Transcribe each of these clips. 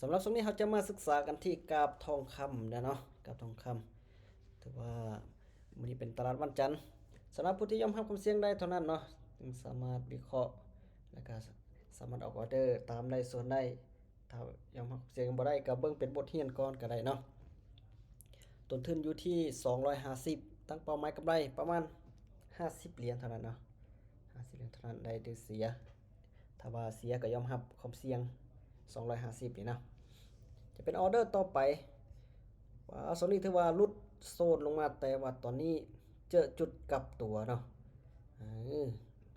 ສຳລັບຊ່ວງນີ້ເຮົາຈະມາສຶກສາກັນທີ່ກາບທອງຄຳເນາະ, ກາບທອງຄຳ. ຖືວ່າມື້ນີ້ເປັນຕະຫຼາດວັນຈັນ. ສຳລັບຜູ້ທີ່ຍອມຮັບຄວາມສ່ຽງໄດ້ເທົ່ານັ້ນເນາະ, ຈຶ່ງສາມາດວິເຄາະ ແລະກະສາມາດອອກອອເດີຕາມໄດ້ສ່ວນໄດ້. ຖ້າຍອມຮັບຄວາມສ່ຽງບໍ່ໄດ້ ກະເບິ່ງເປັນບົດຮຽນກ່ອນກະໄດ້ເນາະ. ຕົ້ນທຶນຢູ່ທີ່ສອງຮ້ອຍຫ້າສິບ, ຕັ້ງເປົ້າໝາຍກຳໄລປະມານຫ້າສິບຫຼຽນເທົ່ານັ້ນເນາະ, ຫ້າສິບຫຼຽນເທົ່ານັ້ນ ໄດ້ຫຼືເສຍ. ຖ້າວ່າເສຍກໍຍອມຮັບຄວາມສ່ຽງສອງຮ້ອຍຫ້າສິບນີ້ເນາະ. ຈະເປັນອອເດີຕໍ່ໄປ. ວ້າວ ຊ່ວງນີ້ຖືວ່າຫຼຸດໂຊນລົງມາ, ແຕ່ວ່າຕອນນີ້ເຈີຈຸດກັບຕົວເນາະ. ເອີ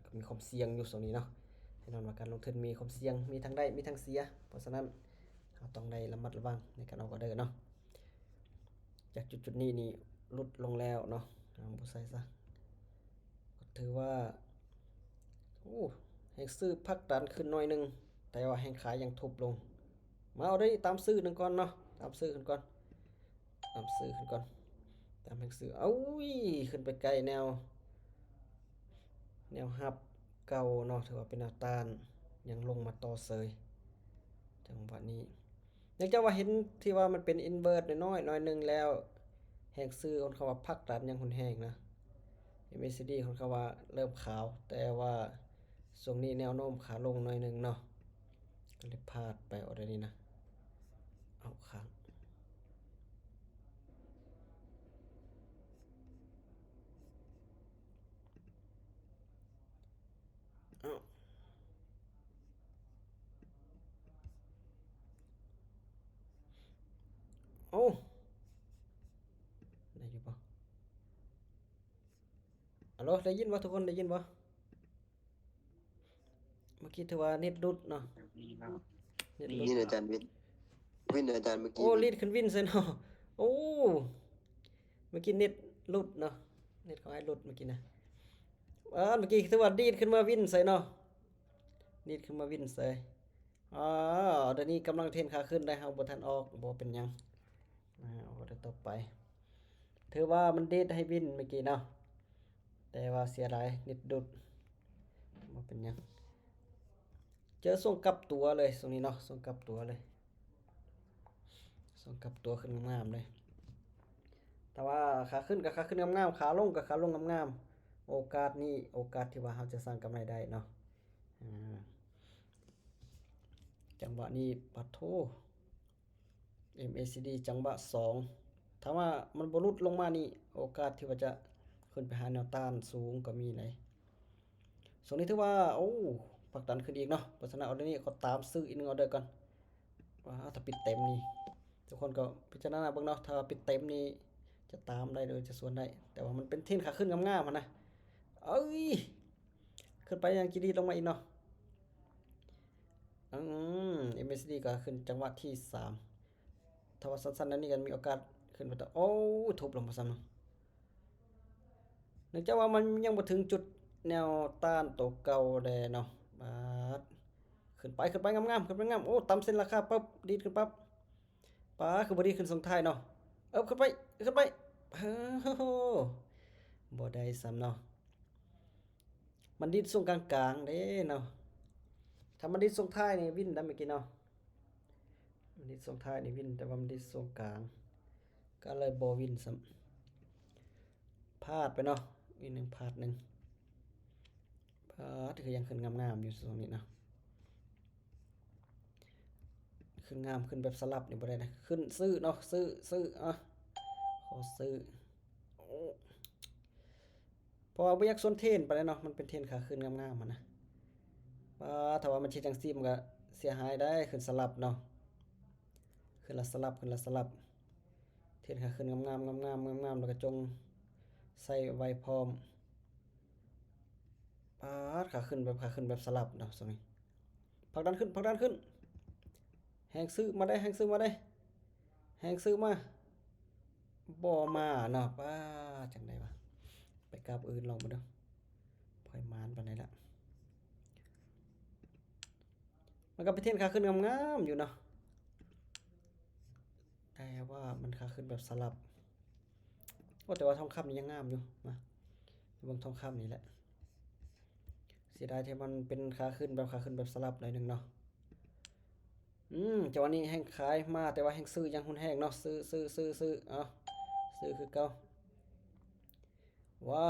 ກໍມີຄວາມສ່ຽງຢູ່ຊ່ວງນີ້ເນາະ. ແນ່ນອນວ່າການລົງທຶນມີຄວາມສ່ຽງ, ມີທັງໄດ້ ມີທັງເສຍ. ເພາະສະນັ້ນ ເຮົາຕ້ອງໄດ້ລະມັດລະວັງໃນການອອກອອເດີເນາະ. ຈາກຈຸດໆນີ້ນີ້ຫຼຸດລົງແລ້ວເນາະ, ເອົາບໍ່ໃສ່ຊະ. ກໍຖືວ່າ ໂອ້ ແຮງຊື້ຜັກດັນຂຶ້ນໜ້ອຍໜຶ່ງ, ແຕ່ວ່າແຮງຂາຍຍັງທຸບລົງ. ມາເອົາໄດ້ຕາມຊື້ໜຶ່ງກ່ອນເນາະ, ຕາມຊື້ຂຶ້ນກ່ອນ, ຕາມຊື້ຂຶ້ນກ່ອນ, ຕາມແຮງຊື້. ເອົາ ຂຶ້ນໄປໃກ້ແນວ ແນວຮັບເກົ່າເນາະ, ຖືວ່າເປັນແນວຕ້ານ, ຍັງລົງມາຕໍ່ເສີຍ. ຈັງຫວະນີ້ ເນື່ອງຈາກວ່າເຫັນທີ່ວ່າມັນເປັນອິນເວີດນ້ອຍໆໜ້ອຍໜຶ່ງແລ້ວ, ແຮງຊື້ຄ່ອນຂ້າງວ່າຜັກດັນຍັງຮຸນແຮງນະ, ເອັມເອຊີດີຄ່ອນຂ້າງວ່າເລີ່ມຂາວ, ແຕ່ວ່າຊ່ວງນີ້ແນວໂນ້ມຂາລົງໜ້ອຍໜຶ່ງເນາະ, ກໍເລີຍພາດໄປອອເດີນີ້ນະ. ເອົາ ຄ້າງ. ເອົ້າ ໂອ້ ໄດ້ຢູ່ບໍ່? ອາໂຫຼ ໄດ້ຍິນບໍ່ທຸກຄົນ? ໄດ້ຍິນບໍ່? ເມື່ອກີ້ຖືວ່າເນັດຫຼຸດເນາະ, ເນັດຫຼຸດ. ໄດ້ຍິນອາຈານວິນ, ວິນ ອາຈານ ເມື່ອກີ້. ໂອ້ ດີດຂຶ້ນວິນໃສ່ເນາະ. ໂອ້ ເມື່ອກີ້ເນັດຫຼຸດເນາະ, ເນັດເຂົາໃຫ້ຫຼຸດເມື່ອກີ້ນະ. ເອີ ເມື່ອກີ້ຖືວ່າດີດຂຶ້ນມາວິນໃສ່ເນາະ, ດີດຂຶ້ນມາວິນໃສ່. ອາ ດຽວນີ້ກຳລັງເທຣນຂາຂຶ້ນໄດ໋, ເຮົາບໍ່ທັນອອກ, ບໍ່ເປັນຫຍັງ. ອາ ອອກເດີຕໍ່ໄປ. ຖືວ່າມັນດີດໃຫ້ວິນເມື່ອກີ້ເນາະ, ແຕ່ວ່າເສຍດາຍເນັດຫຼຸດ, ບໍ່ເປັນຫຍັງ. ເຈີຊ່ວງກັບຕົວເລີຍຊ່ວງນີ້ເນາະ, ຊ່ວງກັບຕົວເລີຍ, ຊ່ວງກັບຕົວຂຶ້ນງາມໆເລີຍ. ແຕ່ວ່າຂາຂຶ້ນກໍຂາຂຶ້ນງາມໆ, ຂາລົງກໍຂາລົງງາມໆ. ໂອກາດນີ້ ໂອກາດທີ່ວ່າເຮົາຈະສ້າງກຳໄລໄດ້ເນາະ. ອາ ຈັງຫວະນີ້ ປະໂທ ເອັມເອຊີດີ ຈັງຫວະສອງ, ຖ້າວ່າມັນບໍ່ຫຼຸດລົງມານີ້ ໂອກາດທີ່ວ່າຈະຂຶ້ນໄປຫາແນວຕ້ານສູງກໍມີໄດ໋. ຊ່ວງນີ້ຖືວ່າ ໂອ້ ຜັກດັນຂຶ້ນອີກເນາະ, ເພາະສະນັ້ນ ອອເດີນີ້ຂໍຕາມຊື້ອີກໜຶ່ງອອເດີກ່ອນ. ວ້າ ຖ້າປິດເຕັມນີ້ ທຸກຄົນກໍພິຈາລະນາເບິ່ງເນາະ, ຖ້າປິດເຕັມນີ້ຈະຕາມໄດ້ ຫຼື ຈະສວນໄດ້, ແຕ່ວ່າມັນເປັນເທຣນຂາຂຶ້ນງາມໆຫັ້ນນະ. ເອີຍ ຂຶ້ນໄປຍັງຈະດີດລົງມາອີກເນາະ. ອືມ ເອັມເອຊີດີ ກໍຂຶ້ນຈັງຫວະທີສາມ. ຖ້າວ່າສັ້ນໆແນວນີ້ກໍມີໂອກາດຂຶ້ນໄປຕໍ່. ໂອ້ ທຸບລົງມາຊ້ຳເນາະ, ເນື່ອງຈາກວ່າມັນຍັງບໍ່ເຖິງຈຸດແນວຕ້ານໂຕເກົ່າແດ່ເນາະ. ບາດ ຂຶ້ນໄປ ຂຶ້ນໄປງາມໆ ຂຶ້ນໄປງາມ. ໂອ້ ຕຳເສັ້ນລາຄາປັບ ດີດຂຶ້ນປັບ. ປາ ຄືບໍ່ດີດຂຶ້ນຊ່ວງທ້າຍເນາະ. ເອີ ຂຶ້ນໄປ ຂຶ້ນໄປ. ໂອ້ໂຫ ບໍ່ໄດ້ຊ້ຳເນາະ. ມັນດີດຊ່ວງກາງໆເດ້ເນາະ, ຖ້າມັນດີດຊ່ວງທ້າຍນີ້ວິນໄດ໋ເມື່ອກີ້ເນາະ. ມັນດີດຊ່ວງທ້າຍນີ້ວິນ, ແຕ່ວ່າມັນດີດຊ່ວງກາງ ກໍເລີຍບໍ່ວິນຊ້ຳ. ພາດໄປເນາະ, ອີກໜຶ່ງ ພາດໜຶ່ງ. ພາດ ຄືຍັງຂຶ້ນງາມໆຢູ່ຊ່ວງນີ້ເນາະ. ຂຶ້ນງາມ ຂຶ້ນແບບສະຫຼັບນີ້ບໍ່ໄດ້ນະ. ຂຶ້ນ ຊື້ເນາະ, ຊື້ ຊື້ ອະ ຂໍຊື້. ໂອ້ ເພາະວ່າບໍ່ຢາກສວນເທຣນປານໃດເນາະ, ມັນເປັນເທຣນຂາຂຶ້ນງາມໆຫັ້ນນະ. ປາ ຖ້າວ່າມັນເຮັດຈັ່ງຊີ້ ມັນກໍເສຍຫາຍໄດ໋, ຂຶ້ນສະຫຼັບເນາະ, ຂຶ້ນລະສະຫຼັບ ຂຶ້ນລະສະຫຼັບ. ເທຣນຂາຂຶ້ນງາມໆ ງາມໆ ງາມໆ ແລ້ວກໍຈົ່ງໃສ່ໄວ້ພ້ອມ. ປາດ ຂາຂຶ້ນແບບ ຂາຂຶ້ນແບບສະຫຼັບເນາະຊ່ວງນີ້. ຜັກດັນຂຶ້ນ ຜັກດັນຂຶ້ນ. ແຮງຊື້ມາເດ້ ແຮງຊື້ມາເດ້ ແຮງຊື້ມາ. ບໍ່ມາເນາະ. ປາດ ຈັ່ງໃດວະ? ໄປກັບອື່ນລອງເບິ່ງເດີ້, ບໍ່ຄ່ອຍໝານປານໃດລະ. ມັນກໍເປັນເທຣນຂາຂຶ້ນງາມໆຢູ່ເນາະ, ແຕ່ວ່າມັນຂາຂຶ້ນແບບສະຫຼັບ. ໂອ້ ແຕ່ວ່າທອງຄຳນີ້ຍັງງາມຢູ່. ມາເບິ່ງທອງຄຳນີ້ແຫຼະ. ເສຍດາຍທີ່ມັນເປັນຂາຂຶ້ນແບບ ຂາຂຶ້ນແບບສະຫຼັບໜ້ອຍໜຶ່ງເນາະ. ອືມ ຈັງຫວະນີ້ແຮ່ງຂາຍມາ ແຕ່ວ່າແຮ່ງຊື້ຍັງຮຸນແຮງເນາະ. ຊື້ ຊື້ ຊື້ ຊື້ ເອົາ ຊື້ຄືເກົ່າ. ວ້າ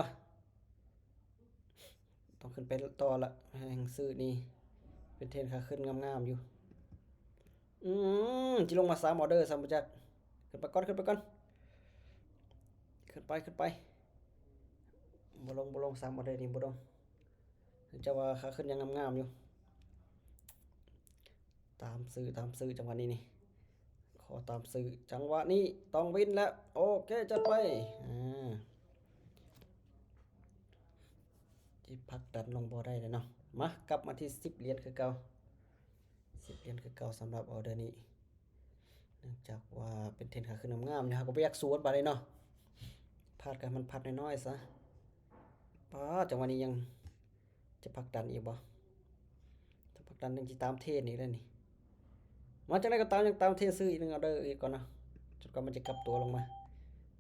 ຕ້ອງຂຶ້ນໄປຕໍ່ລະ. ແຮ່ງຊື້ນີ້ເປັນເທຣນຂາຂຶ້ນງາມໆຢູ່. ອືມ ຊິລົງມາສາມອໍເດີຊ້ຳບໍ່ຈັກ. ຂຶ້ນໄປກ່ອນ ຂຶ້ນໄປກ່ອນ ຂຶ້ນໄປ ຂຶ້ນໄປ. ບໍ່ລົງ ບໍ່ລົງ ສາມອໍເດີນີ້ບໍ່ລົງ. ເນື່ອງຈາກວ່າຂາຂຶ້ນຍັງງາມໆຢູ່. ຕາມຊື້ ຕາມຊື້ ຈັງຫວະນີ້ນີ້ ຂໍຕາມຊື້. ຈັງຫວະນີ້ຕ້ອງວິນແລ້ວ. ໂອເຄ ຈັດໄປ. ອ່າ ຊິຜັກດັນລົງບໍ່ໄດ້ແລ້ວເນາະ. ມາ ກັບມາທີ່ສິບຫຼຽນຄືເກົ່າ. ສິບຫຼຽນຄືເກົ່າສຳລັບອໍເດີນີ້. ເນື່ອງຈາກວ່າເປັນເທຣນຂາຂຶ້ນງາມໆນີ້ ເຮົາກໍບໍ່ຢາກສວນປານໃດເນາະ. ພາດກໍໃຫ້ມັນພາດນ້ອຍໆຊະ. ປາດ ຈັງຫວະນີ້ຍັງຈະຜັກດັນອີກບໍ່? ຖ້າຜັກດັນຍັງຊິຕາມເທຣນອີກແລ້ວນີ້. ມາ ຈັ່ງໃດກໍຕາມ ຍັງຕາມເທຣນ ຊື້ອີກໜຶ່ງອໍເດີອີກກ່ອນເນາະ ຈົນກວ່າມັນຈະກັບຕົວລົງມາ.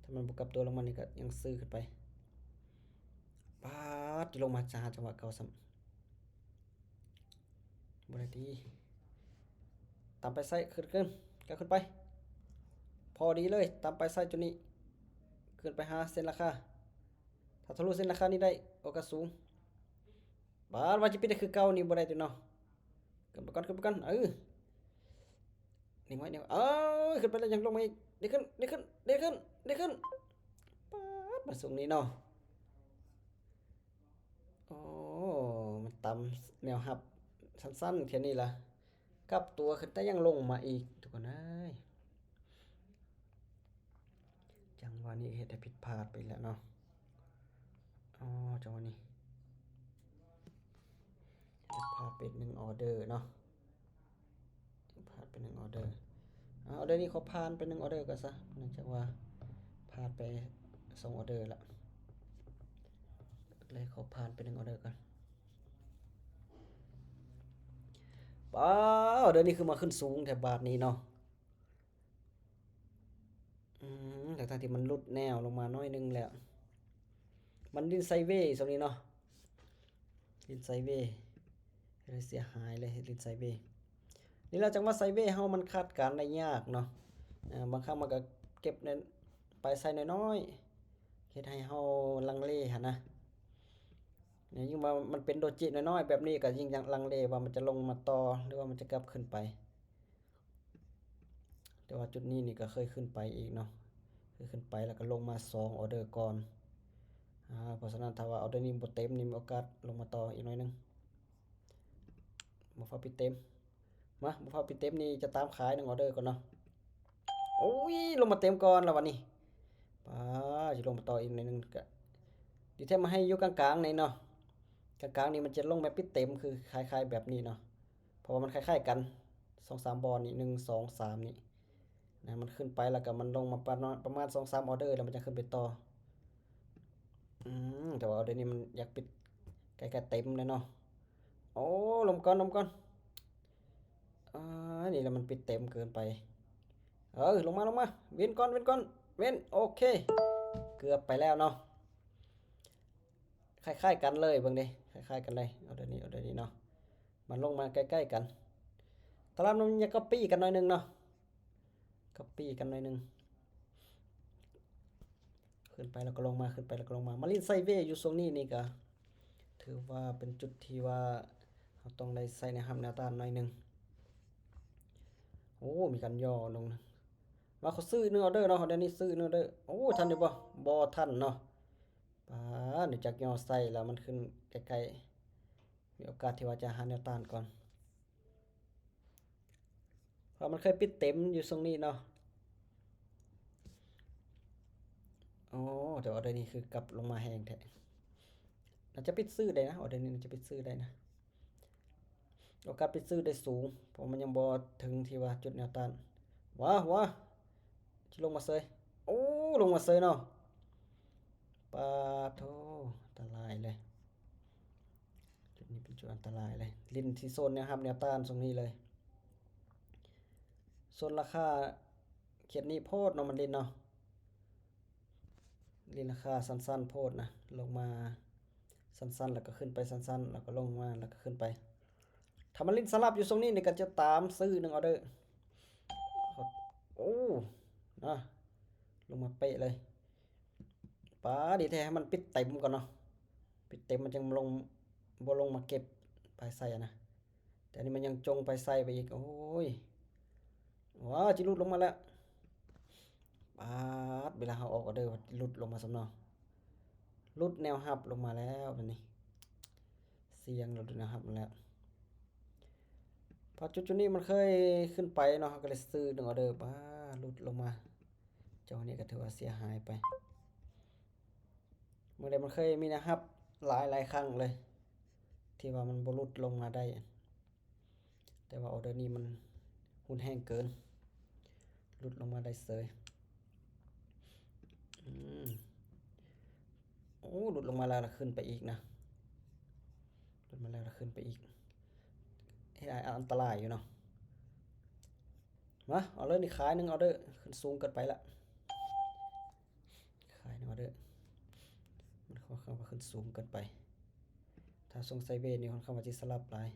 ຖ້າມັນບໍ່ກັບຕົວລົງມານີ້ກໍຍັງຊື້ຂຶ້ນໄປ. ປາດ ຊິລົງມາຫາຈັງຫວະເກົ່າຊ້ຳ. ບໍ່ໄດ້ຕິ. ຕາມໄປຊ້າຍ ຂຶ້ນ ຂຶ້ນ ກະຂຶ້ນໄປ. ພໍດີເລີຍ ຕາມໄປຊ້າຍຈຸດນີ້ ຂຶ້ນໄປຫາເສັ້ນລາຄາ. ຖ້າທະລຸເສັ້ນລາຄານີ້ໄດ້ ໂອກາດສູງ. ບາດວ່າຊິປິດໄດ້ຄືເກົ່ານີ້ບໍ່ໄດ້ຕິເນາະ. ຂຶ້ນໄປກ່ອນ ຂຶ້ນໄປກ່ອນ. ເອີ ນີ້ໄວ້ນີ້. ເອີ ຂຶ້ນໄປແລ້ວຍັງລົງມາອີກ. ໄດ້ຂຶ້ນ ໄດ້ຂຶ້ນ ໄດ້ຂຶ້ນ ໄດ້ຂຶ້ນ. ປາດ ມາສູງນີ້ເນາະ. ໂອ້ ມັນຕຳແນວຮັບສັ້ນໆ ແຄ່ນີ້ລະ ກັບຕົວຂຶ້ນ ແຕ່ຍັງລົງມາອີກ ທຸກຄົນເອີຍ. ຈັງຫວະນີ້ເຮັດໃຫ້ຜິດພາດໄປແລ້ວເນາະ. ອໍ ຈັງຫວະນີ້ຜິດພາດໄປໜຶ່ງອໍເດີເນາະ. ພາດໄປໜຶ່ງອໍເດີ. ອາ ອໍເດີນີ້ຂໍຜ່ານໄປໜຶ່ງອໍເດີກ່ອນຊະ ເນື່ອງຈາກວ່າພາດໄປສອງອໍເດີລະ ເລີຍຂໍຜ່ານໄປໜຶ່ງອໍເດີກ່ອນ. ປາດ ອໍເດີນີ້ຄືມາຂຶ້ນສູງແທ້ບາດນີ້ເນາະ. ອືມ ທັງໆ ທີ່ມັນຫຼຸດແນວລົງມາໜ້ອຍໜຶ່ງແລ້ວ ມັນຫຼິ້ນໄຊເວຊ່ວງນີ້ເນາະ. ຫຼິ້ນໄຊເວ ເຮັດໃຫ້ເສຍຫາຍເລີຍ ຫຼິ້ນໄຊເວ. ນີ້ລະຈັງຫວະໄຊເວເຮົາມັນຄາດການໄດ້ຍາກເນາະ. ເອີ ບາງຄັ້ງມັນກໍເກັບໃນປາຍໄຊນ້ອຍໆ ເຮັດໃຫ້ເຮົາລັງເລຫັ້ນນະ. ຍິ່ງວ່າມັນເປັນໂດຈິນ້ອຍໆແບບນີ້ ກໍຍິ່ງລັງເລວ່າມັນຈະລົງມາຕໍ່ ຫຼືວ່າມັນຈະກັບຂຶ້ນໄປ. ແຕ່ວ່າຈຸດນີ້ນີ້ກໍເຄີຍຂຶ້ນໄປອີກເນາະ ເຄີຍຂຶ້ນໄປແລ້ວກໍລົງມາສອງອໍເດີກ່ອນ. ອາ ເພາະສະນັ້ນຖ້າວ່າອໍເດີນີ້ບໍ່ເຕັມນີ້ ມີໂອກາດລົງມາຕໍ່ອີກໜ້ອຍໜຶ່ງ. ບໍ່ຟ້າວປິດເຕັມ. ມາ ບໍ່ຟ້າວປິດເຕັມນີ້ ຈະຕາມຂາຍໜຶ່ງອໍເດີກ່ອນເນາະ. ໂອ້ຍ ລົງມາເຕັມກ່ອນລະບັດນີ້. ປາ ຊິລົງມາຕໍ່ອີກໜ້ອຍໜຶ່ງ ກະດີແທ້ມາໃຫ້ຢູ່ກາງໆນີ້ເນາະ. ກາງໆນີ້ມັນຈະລົງແບບປິດເຕັມ ຄືຄ້າຍໆແບບນີ້ເນາະ. ເພາະວ່າມັນຄ້າຍໆກັນ ສອງສາມບ່ອນນີ້ ໜຶ່ງ ສອງ ສາມນີ້ນະ. ມັນຂຶ້ນໄປແລ້ວກໍມັນລົງມາປະມານ ປະມານສອງສາມອໍເດີ ແລ້ວມັນຈະຂຶ້ນໄປຕໍ່. ອືມ ແຕ່ວ່າອໍເດີນີ້ມັນຢາກປິດໃກ້ໆເຕັມແລ້ວເນາະ. ໂອ້ ລົມກ່ອນ ລົມກ່ອນ. ອາ ນີ້ລະມັນປິດເຕັມເກີນໄປ. ເອີ ລົງມາ ລົງມາ ເວັນກ່ອນ ເວັນກ່ອນ ເວັນ. ໂອເຄ ເກືອບໄປແລ້ວເນາະ. ຄ້າຍໆກັນເລີຍ ເບິ່ງເດ້ ຄ້າຍໆກັນເລີຍ. ອໍເດີນີ້ ອໍເດີນີ້ເນາະ ມັນລົງມາໃກ້ໆກັນ. ຕະຫຼາດມັນຍັງກັອບປີ້ກັນໜ້ອຍໜຶ່ງເນາະ ກັອບປີ້ກັນໜ້ອຍໜຶ່ງ. ຂຶ້ນໄປແລ້ວກໍລົງມາ ຂຶ້ນໄປແລ້ວກໍລົງມາ. ມາຫຼິ້ນໄຊເວຢູ່ຊ່ວງນີ້ນີ້ກະຖືວ່າເປັນຈຸດທີ່ວ່າເຮົາຕ້ອງໄດ້ໃຊ້ແນວຮັບແນວຕ້ານໜ້ອຍໜຶ່ງ. ໂອ້ ມີການຫຍໍ້ລົງ. ມາ ຂໍຊື້ໜຶ່ງອໍເດີເນາະ. ດຽວນີ້ຊື້ໜຶ່ງອໍເດີ. ໂອ້ ທັນຢູ່ບໍ່? ບໍ່ທັນເນາະ. ປາດ ຮູ້ຈັກຫຍໍ້ໃສ່ແລ້ວມັນຂຶ້ນໃກ້ໆ ມີໂອກາດທີ່ວ່າຈະຫາແນວຕ້ານກ່ອນ ເພາະມັນເຄີຍປິດເຕັມຢູ່ຊ່ວງນີ້ເນາະ. ໂອ້ ແຕ່ວ່າອໍເດີນີ້ຄືກັບລົງມາແຮງແທ້. ໜ້າຈະປິດຊື້ໄດ້ນະ ອໍເດີນີ້ໜ້າຈະປິດຊື້ໄດ້ນະ. ໂອກາດປິດຊື້ໄດ້ສູງ ເພາະມັນຍັງບໍ່ເຖິງທີ່ວ່າຈຸດແນວຕ້ານ. ວ້າ ວ້າ ຊິລົງມາເຊີຍ. ໂອ້ ລົງມາເຊີຍເນາະ. ປາໂທ ອັນຕະລາຍເລີຍ. ຈຸດນີ້ເປັນຈຸດອັນຕະລາຍເລີຍ. ຫຼິ້ນທີ່ໂຊນແນວຮັບແນວຕ້ານຊ່ວງນີ້ເລີຍ. ໂຊນລາຄາເຂດນີ້ໂພດເນາະ ມັນຫຼິ້ນເນາະ. ຫຼິ້ນລາຄາສັ້ນໆໂພດນະ ລົງມາສັ້ນໆ ແລ້ວກໍຂຶ້ນໄປ ສັ້ນໆ ແລ້ວກໍລົງມາ ແລ້ວກໍຂຶ້ນໄປ. ຖ້າມັນຫຼິ້ນສະຫຼັບຢູ່ຊ່ວງນີ້ນີ້ ກໍຈະຕາມຊື້ໜຶ່ງອອເດີ. ໂອ້ ນະ ລົງມາເປະເລີຍ. ປາ ດີແທ້ໃຫ້ມັນປິດເຕັມກ່ອນເນາະ, ປິດເຕັມມັນຈັ່ງລົງ ບໍ່ລົງມາເກັບປາຍໄຊຫັ້ນນະ. ແຕ່ອັນນີ້ມັນຍັງຈົ່ງປາຍໄຊໄປອີກ. ໂອ້ຍ ວ້າ ຊິຫຼຸດລົງມາແລ້ວ. ປາດ ເວລາເຮົາອອກອອເດີ ຫຼຸດລົງມາຊ້ຳເນາະ, ຫຼຸດແນວຮັບລົງມາແລ້ວບັດນີ້. ສ່ຽງ ຫຼຸດແນວຮັບມາແລ້ວ. ເພາະຈຸດໆນີ້ມັນເຄີຍຂຶ້ນໄປເນາະ, ເຮົາກໍເລີຍຊື້ໜຶ່ງອອເດີ. ປາດ ຫຼຸດລົງມາ. ຈັງຫວະນີ້ກໍຖືວ່າເສຍຫາຍໄປ. ເມື່ອໃດມັນເຄີຍມີແນວຮັບຫຼາຍໆຄັ້ງເລີຍ ທີ່ວ່າມັນບໍ່ຫຼຸດລົງມາໄດ້, ແຕ່ວ່າອອເດີນີ້ມັນຮຸນແຮງເກີນ, ຫຼຸດລົງມາໄດ້ເສີຍ. ອືມ ໂອ້ ຫຼຸດລົງມາແລ້ວລະຂຶ້ນໄປອີກນະ, ຫຼຸດມາແລ້ວລະຂຶ້ນໄປອີກ. ເຮັດໃຫ້ອັນຕະລາຍຢູ່ເນາະ. ມາ ເອົາເລີຍນີ້ ຂາຍໜຶ່ງອອເດີ, ຂຶ້ນສູງເກີນໄປລະ. ຂາຍໜຶ່ງອອເດີ, ມັນຄ່ອນຂ້າງວ່າຂຶ້ນສູງເກີນໄປ. ຖ້າຊົງໄຊເວນີ້ ຄ່ອນຂ້າງວ່າຊິສະຫຼັບຫຼາຍ.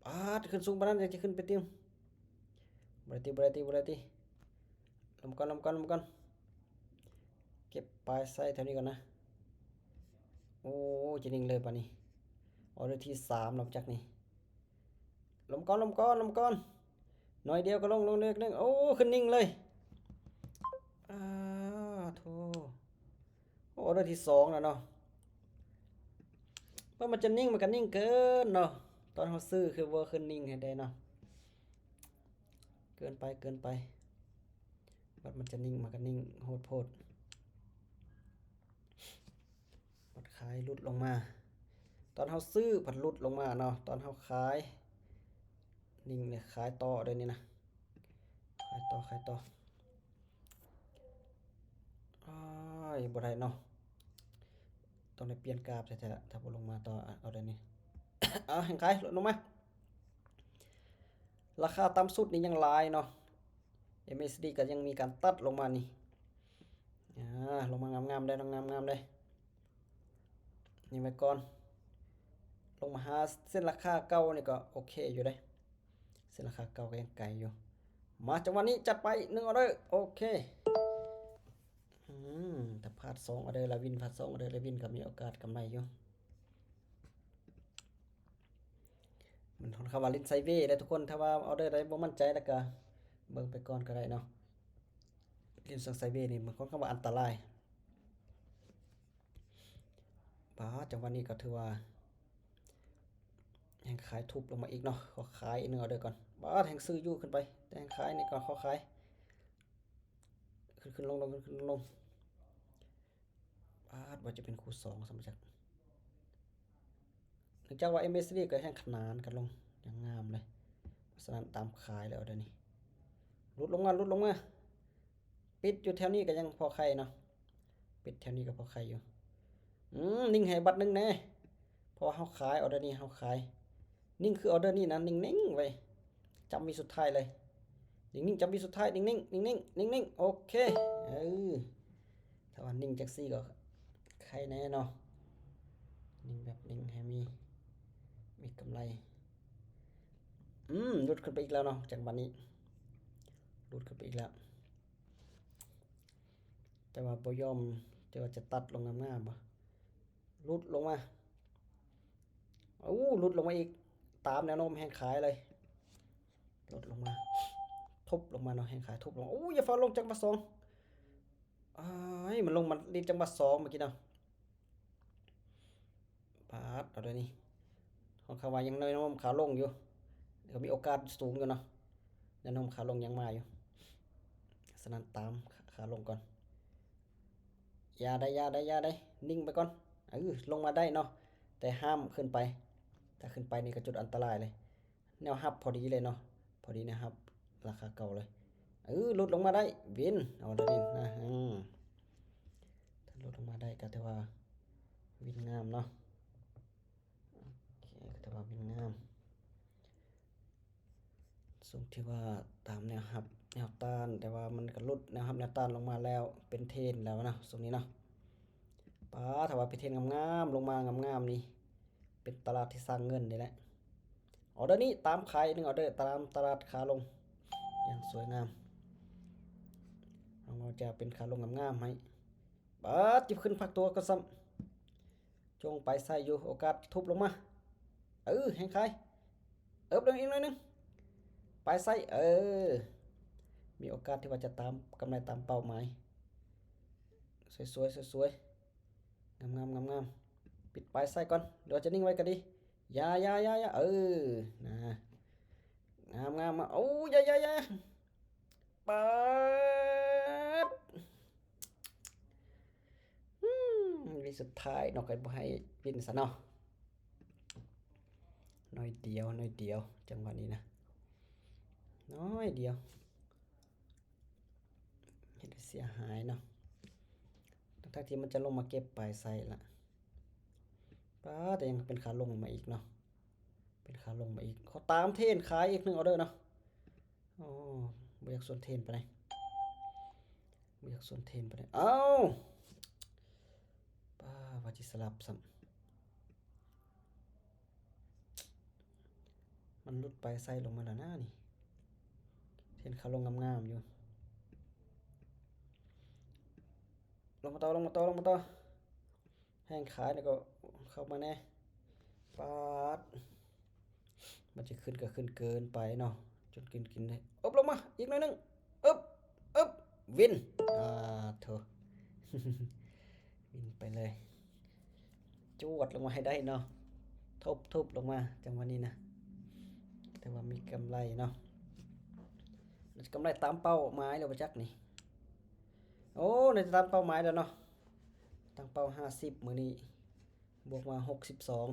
ປາດ ຂຶ້ນສູງປານນັ້ນ ຍັງຊິຂຶ້ນໄປຕິ? ບໍ່ໄດ້ຕິ ບໍ່ໄດ້ຕິ ບໍ່ໄດ້ຕິ. ລົມກ່ອນ ລົມກ່ອນ ລົມກ່ອນ. ເກັບປາຍໄຊແຖວນີ້ກ່ອນນະ. ໂອ້ ຈະນິ່ງເລີຍບາດນີ້. ອອເດີທີສາມ ຫຼັງຈາກນີ້. ລົມກ່ອນ ລົມກ່ອນ ລົມກ່ອນ. ໜ້ອຍດຽວກໍລົງ ລົງເລີກໜຶ່ງ. ໂອ້ ຂຶ້ນນິ່ງເລີຍ. ອາໂທ. ໂອ້ ອອເດີທີສອງແລ້ວເນາະ. ເພາະມັນຈະນິ່ງ ມັນກໍນິ່ງເກີນເນາະ. ຕອນເຮົາຊື້ຄືບໍ່ຂຶ້ນນິ່ງໃຫ້ໄດ້ເນາະ. ເກີນໄປ ເກີນໄປ. ບັດມັນຈະນິ່ງ ມັນກໍນິ່ງໂຫດໂພດ. ບັດຂາຍຫຼຸດລົງມາ. ຕອນເຮົາຊື້ພັດຫຼຸດລົງມາເນາະ, ຕອນເຮົາຂາຍນິ່ງເລີຍ. ຂາຍຕໍ່ເດີນີ້ນະ, ຂາຍຕໍ່ ຂາຍຕໍ່. ໂອ້ຍ ບໍ່ໄດ້ເນາະ, ຕ້ອງໄດ້ປ່ຽນກາບແທ້ໆ ຖ້າບໍ່ລົງມາຕໍ່. ເອົາເດີນີ້. ເອົາ ແຮງຂາຍ ຫຼຸດລົງມາ. ລາຄາຕ່ຳສຸດນີ້ຍັງຫຼາຍເນາະ, ເອັມເອສດີກໍຍັງມີການຕັດລົງມານີ້. ອາ ລົງມາງາມໆເດ້ ງາມໆເດ້. ນີ້ໄວ້ກ່ອນ. ລົງມາຫາເສັ້ນລາຄາເກົ່ານີ້ກໍໂອເຄຢູ່ເດ້, ເສັ້ນລາຄາເກົ່າກໍຍັງໄກຢູ່. ມາ ຈັງຫວະນີ້ຈັດໄປໜຶ່ງອອເດີ. ໂອເຄ. ອືມ ຖ້າພາດສອງອອເດີລະວິນ, ພາດສອງອອເດີລະວິນກໍມີໂອກາດກຳໄລຢູ່. ມັນຄ່ອນຂ້າງວ່າຫຼິ້ນໄຊເວແຫຼະທຸກຄົນ. ຖ້າວ່າອອເດີໃດບໍ່ໝັ້ນໃຈແລ້ວກະເບິ່ງໄປກ່ອນກໍໄດ້ເນາະ. ຫຼິ້ນຊ່ວງໄຊເວນີ້ມັນຄ່ອນຂ້າງວ່າອັນຕະລາຍ. ປາດ ຈັງຫວະນີ້ກໍຖືວ່າແຮງຂາຍທຸບລົງມາອີກເນາະ. ຂໍຂາຍອີກໜຶ່ງອອເດີກ່ອນ. ປາດ ແຮງຊື້ຢູ່ຂຶ້ນໄປ, ແຕ່ແຮງຂາຍນີ້ກໍຂໍຂາຍ. ຂຶ້ນໆລົງໆ ຂຶ້ນໆລົງໆ. ປາດ ວ່າຈະເປັນຄູ່ສອງຊ້ຳຈັກ. ເນື່ອງຈາກວ່າເອັມເອສດີກໍແຮງຂະໜານກັນລົງຢ່າງງາມເລີຍ, ເພາະສະນັ້ນຕາມຂາຍແລ້ວເດີນີ້. ຫຼຸດລົງມາ ຫຼຸດລົງມາ. ປິດຢູ່ແຖວນີ້ກໍຍັງພໍໄຄເນາະ, ປິດແຖວນີ້ກໍພໍໄຄຢູ່. ອືມ ນິ່ງໃຫ້ບັດໜຶ່ງແດ່, ເພາະວ່າເຮົາຂາຍ ອອເດີນີ້ເຮົາຂາຍ. ນິ່ງຄືອອເດີນີ້ນະ, ນິ່ງໆໄວ້. ຈຳວິສຸດທ້າຍເລີຍ. ນິ່ງໆ ຈຳວິສຸດທ້າຍ. ນິ່ງໆ ນິ່ງໆ ນິ່ງໆ. ໂອເຄ. ເອີ ຖ້າວ່ານິ່ງຈັ່ງຊີ້ກໍໄຄແດ່ເນາະ. ນິ່ງແບບນິ່ງໃຫ້ມີ ມີກຳໄລ. ອືມ ຫຼຸດຂຶ້ນໄປອີກແລ້ວເນາະ. ຈັງຫວະນີ້ຫຼຸດຂຶ້ນໄປອີກແລ້ວ. ແຕ່ວ່າບໍ່ຍອມ, ແຕ່ວ່າຈະຕັດລົງງາມໆບໍ່. ຫຼຸດລົງມາ. ໂອ້ ຫຼຸດລົງມາອີກ, ຕາມແນວໂນ້ມແຮງຂາຍເລີຍ. ຫຼຸດລົງມາ, ທຸບລົງມາເນາະ, ແຮງຂາຍທຸບລົງ. ໂອ້ ຢ່າຟ້າວລົງຈັກຫວະສອງ. ອ້າຍ ມັນລົງມາລິດຈັກຫວະສອງເມື່ອກີ້ເນາະ. ປາດ ເອົາເດີນີ້. ຂອງເຂົາວ່າຍັງແນວໂນ້ມຂາລົງຢູ່, ກໍມີໂອກາດສູງຢູ່ເນາະ, ແນວໂນ້ມຂາລົງຍັງມາຢູ່. ສະນັ້ນຕາມຂາລົງກ່ອນ. ຢ່າໄດ໋ ຢ່າໄດ໋ ຢ່າໄດ໋, ນິ່ງໄປກ່ອນ. ເອີ ລົງມາໄດ້ເນາະ, ແຕ່ຫ້າມຂຶ້ນໄປ. ຖ້າຂຶ້ນໄປນີ້ກໍຈຸດອັນຕະລາຍເລີຍ. ແນວຮັບພໍດີເລີຍເນາະ, ພໍດີແນວຮັບລາຄາເກົ່າເລີຍ. ເອີ ຫຼຸດລົງມາໄດ້, ວິນ. ເອົາເດີນີ້ນະ. ອືມ ຖ້າຫຼຸດລົງມາໄດ້ກໍຖືວ່າວິນງາມເນາະ. ໂອເຄ ກໍຖືວ່າວິນງາມ. ຊົງທີ່ວ່າຕາມແນວຮັບແນວຕ້ານ, ແຕ່ວ່າມັນກໍຫຼຸດແນວຮັບແນວຕ້ານລົງມາແລ້ວ, ເປັນເທຣນແລ້ວເນາະ ຊົງນີ້ເນາະ. ປາ ຖ້າວ່າເປັນເທຣນງາມໆ ລົງມາງາມໆນີ້, ເປັນຕະຫຼາດທີ່ສ້າງເງິນນີ້ແຫຼະ. ອອເດີນີ້ຕາມຂາຍ ໜຶ່ງອອເດີຕາມຕະຫຼາດຂາລົງຢ່າງສວຍງາມ. ເຮົາຈະເປັນຂາລົງງາມໆໃຫ້. ບາດ ຈິບຂຶ້ນພັກຕົວກ່ອນຊ້ຳ. ຈົ່ງໄປໃສ່ຢູ່ ໂອກາດທຸບລົງມາ. ເອີ ແຮງຂາຍ. ເອີບລົງອີກໜ້ອຍໜຶ່ງ. ໄປໃສ່. ເອີ ມີໂອກາດທີ່ວ່າຈະຕາມ ກຳໄລຕາມເປົ້າໝາຍ. ສວຍໆ ສວຍໆ. ງາມໆ ງາມໆ. ປິດປາຍໄຊກ່ອນ ຫຼືວ່າຈະນິ່ງໄວ້ກໍດີ. ຢ່າ ຢ່າ ຢ່າ ຢ່າ. ເອີ ນະ ງາມໆ ມາ. ໂອ້ ຢ່າ ຢ່າ ຢ່າ. ປາດ ອືມ ວິນສຸດທ້າຍເນາະ ຂ້ອຍບໍ່ໃຫ້ວິນຊະເນາະ. ໜ້ອຍດຽວ ໜ້ອຍດຽວ ຈັງຫວະນີ້ນະ ໜ້ອຍດຽວ. ເຮັດໃຫ້ເສຍຫາຍເນາະ ທັງໆທີ່ມັນຈະລົງມາເກັບປາຍໄຊລະ. ປ້າ ແຕ່ຍັງເປັນຂາລົງມາອີກເນາະ ເປັນຂາລົງມາອີກ. ຂໍຕາມເທຣນຂາຍອີກໜຶ່ງອອເດີເນາະ. ໂອ້ ບໍ່ຢາກສວນເທຣນປານໃດ ບໍ່ຢາກສວນເທຣນປານໃດ. ເອົ້າ ປ້າ ວ່າຊິສະຫຼັບຊ້ຳ. ມັນຫຼຸດປາຍໄຊລົງມາແລ້ວນະນີ້ ເຫັນຂາລົງງາມໆຢູ່. ລົງມາຕໍ່ ລົງມາຕໍ່ ລົງມາຕໍ່. ແຮງຂາຍແລ້ວກໍເຂົ້າມາແດ່. ປາດ ມັນຈະຂຶ້ນກໍຂຶ້ນເກີນໄປເນາະ ຈົນກິນ ກິນໄດ້. ອຶບ ລົງມາອີກໜ້ອຍໜຶ່ງ. ອຶບ ອຶບ ວິນ. ອາ ໂທ້ ວິນໄປເລີຍ. ຈວດລົງມາໃຫ້ໄດ້ເນາະ ທຸບໆລົງມາ ຈັງຫວະນີ້ນະ. ແຕ່ວ່າມີກຳໄລເນາະ ກຳໄລຕາມເປົ້າໝາຍແລ້ວບໍ່ຈັກນີ້. ໂອ້ ໜ້າຈະຕາມເປົ້າໝາຍແລ້ວເນາະ ຕັ້ງເປົ້າຫ້າສິບ ມື້ນີ້ບວກມາຫົກສິບສອງ.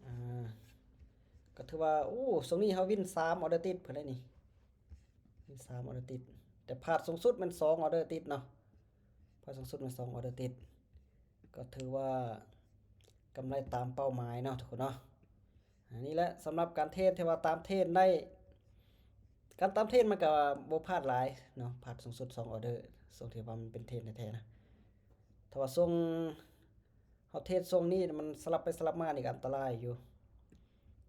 ອ່າ ກໍຖືວ່າ ໂອ້ ຊ່ວງນີ້ເຮົາວິນສາມອອເດີຕິດເພິ່ນໄດ໋ນີ້ ວິນສາມອອເດີຕິດ. ແຕ່ພາດສູງສຸດແມ່ນສອງອອເດີຕິດເນາະ ພາດສູງສຸດແມ່ນສອງອອເດີຕິດ. ກໍຖືວ່າກຳໄລຕາມເປົ້າໝາຍເນາະທຸກຄົນເນາະ. ອັນນີ້ແຫຼະ ສຳລັບການເທຣດທີ່ວ່າຕາມເທຣນໄດ້ ການຕາມເທຣນມັນກໍບໍ່ພາດຫຼາຍເນາະ ພາດສູງສຸດສອງອອເດີ ຊ່ວງທີ່ວ່າມັນເປັນເທຣນແທ້ໆນະ. ຖ້າວ່າຊ່ວງເຮົາເທຣດຊ່ວງນີ້ມັນສະຫຼັບໄປສະຫຼັບມານີ້ກໍອັນຕະລາຍຢູ່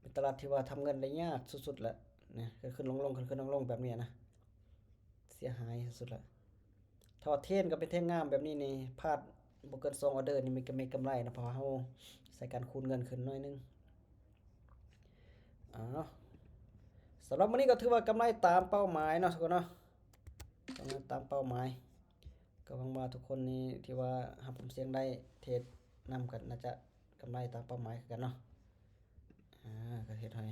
ເປັນຕະຫຼາດທີ່ວ່າທຳເງິນໄດ້ຍາກສຸດໆແຫຼະນະ ຂຶ້ນໆລົງໆ ຂຶ້ນໆລົງໆແບບນີ້ນະ ເສຍຫາຍສຸດໆລະ. ຖ້າວ່າເທຣນກໍເປັນເທຣນງາມແບບນີ້ນີ້ ພາດບໍ່ເກີນສອງອອເດີນີ້ ມັນກໍມີກຳໄລນະ ເພາະວ່າເຮົາໃຊ້ການຄູນເງິນຂຶ້ນໜ້ອຍໜຶ່ງ. ອ້າວ ສຳລັບມື້ນີ້ກໍຖືວ່າກຳໄລຕາມເປົ້າໝາຍເນາະທຸກຄົນເນາະ ກຳໄລຕາມເປົ້າໝາຍ. ກໍຫວັງວ່າທຸກຄົນນີ້ທີ່ວ່າຮັບຄວາມສ່ຽງໄດ້ ເທຣດນຳກໍໜ້າຈະກຳໄລຕາມເປົ້າໝາຍຄືກັນເນາະ. ອ່າ ກໍເຮັດໃຫ້